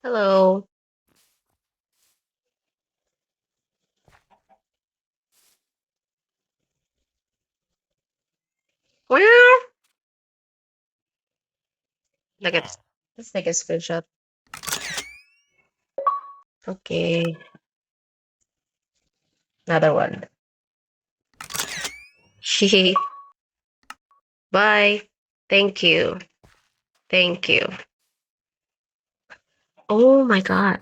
Hello. Wow. Look at Let's take a screenshot. Okay. Another one. Bye. Thank you. Thank you. Oh my God.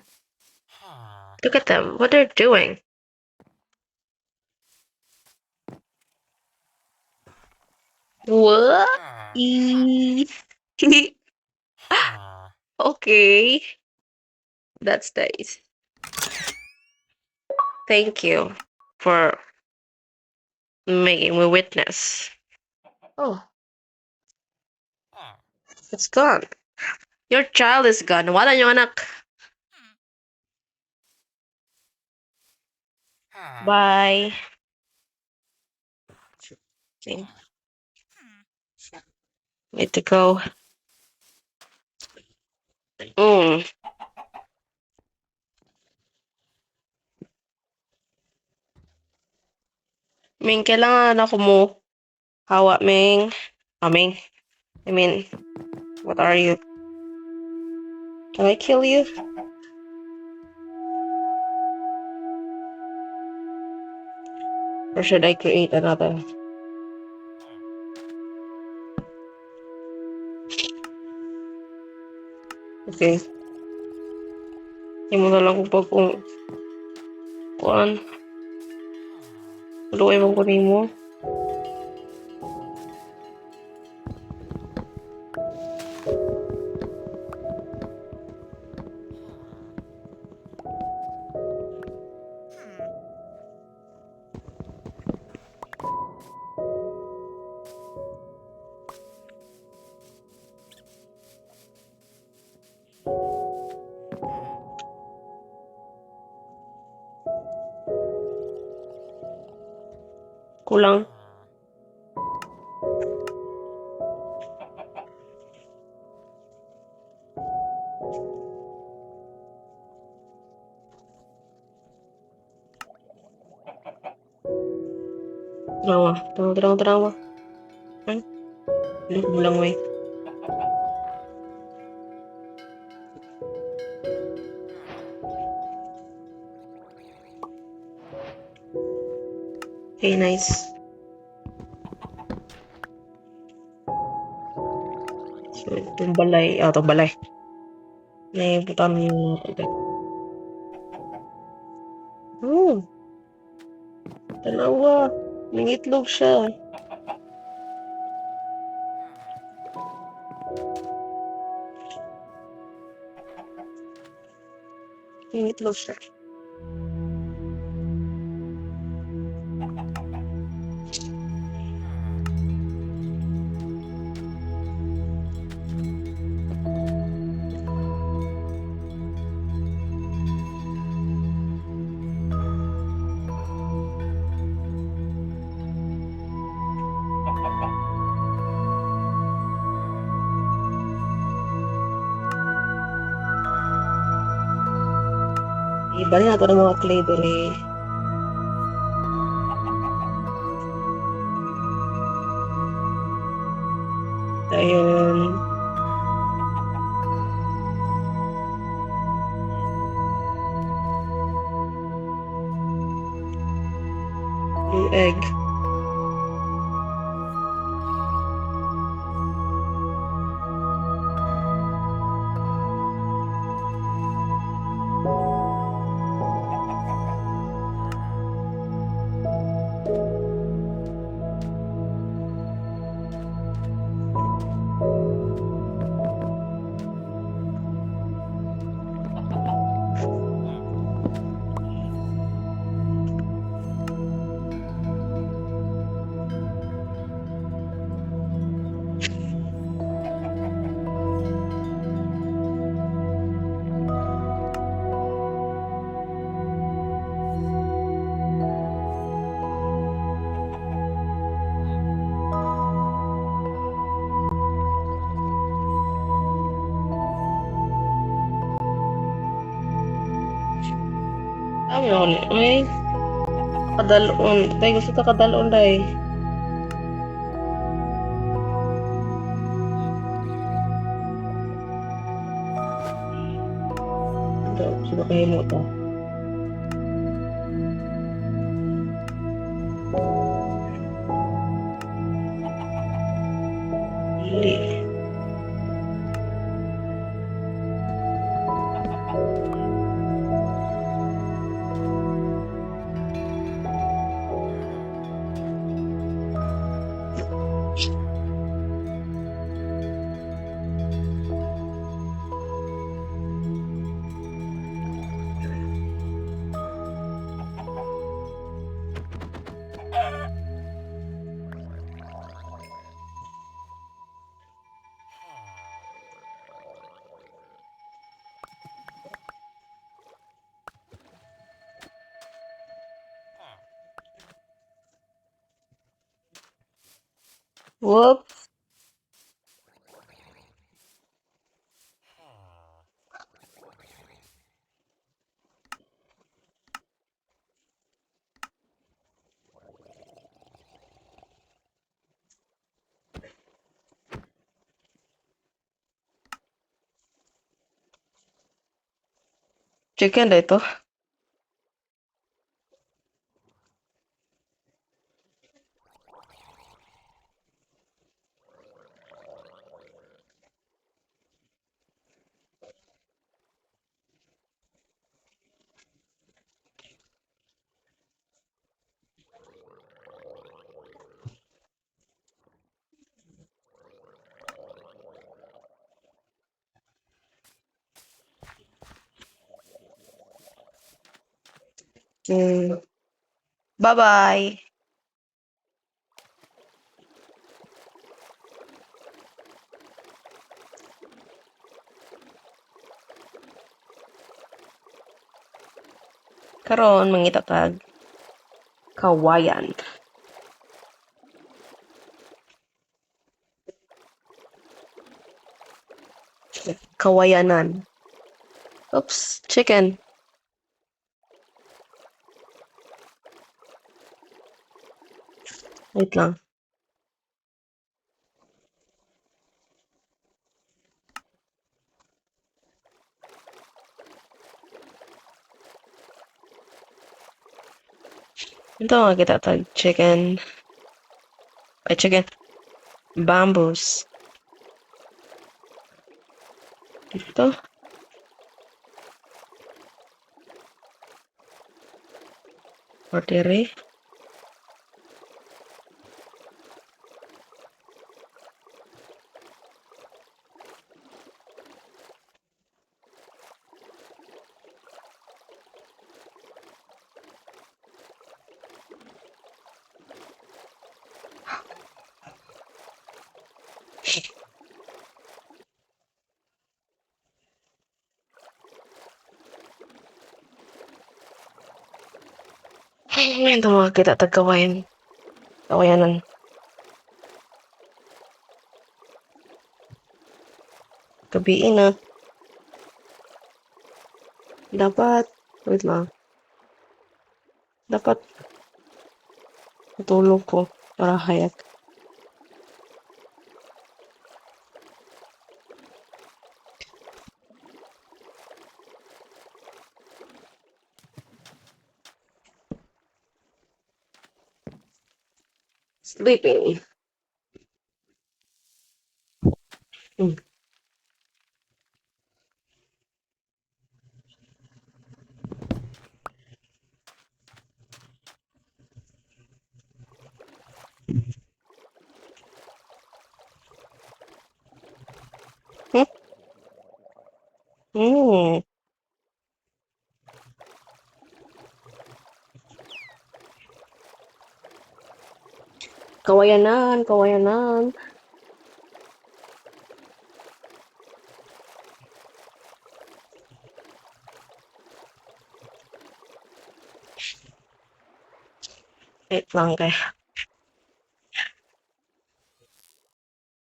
Look at them. What they're doing. What? Okay. That's nice. Thank you for making me witness. Oh, it's gone. Your child is gone. Wala yung anak. Bye. Okay. Need to go. Ming, kailangan ako mo. Hawa, Ming. Ah, Ming. I mean, what are you? Can I kill you? Or should I create another? Okay. Imo na lang kung pag kung kuan. Luoy man ko nimo. Kulang. Tanawa, tanawa, tanawa, tanawa. Ay, ano, kulang way. Okay, nice. So, itong balay, itong balay. May butan yung tubig. Oh, tanawa. Nangitlog siya. Nangitlog siya. Ibalik nato ng mga clay diri. Ayun. Blue egg. Sabi ako ni, ay, kadalon. Tay, gusto ta kadalon, day. Ito, sino kayo mo to? Dili. Whoops. Chicken da ito. Okay. Bye-bye. Karon mangita tag kawayan. Kawayanan. Oops, chicken. Wait lang. Ito makita tag chicken. Ay, chicken. Bamboos. Dito. Or dire. Ay, ito makakita tag kawayan. Kawayanan. Gabiin na. Dapat, wait lang. Dapat matulog ko para hayag. Sleeping. Hmm? Hmm. Kawayanan, kawayanan. Wait lang kay.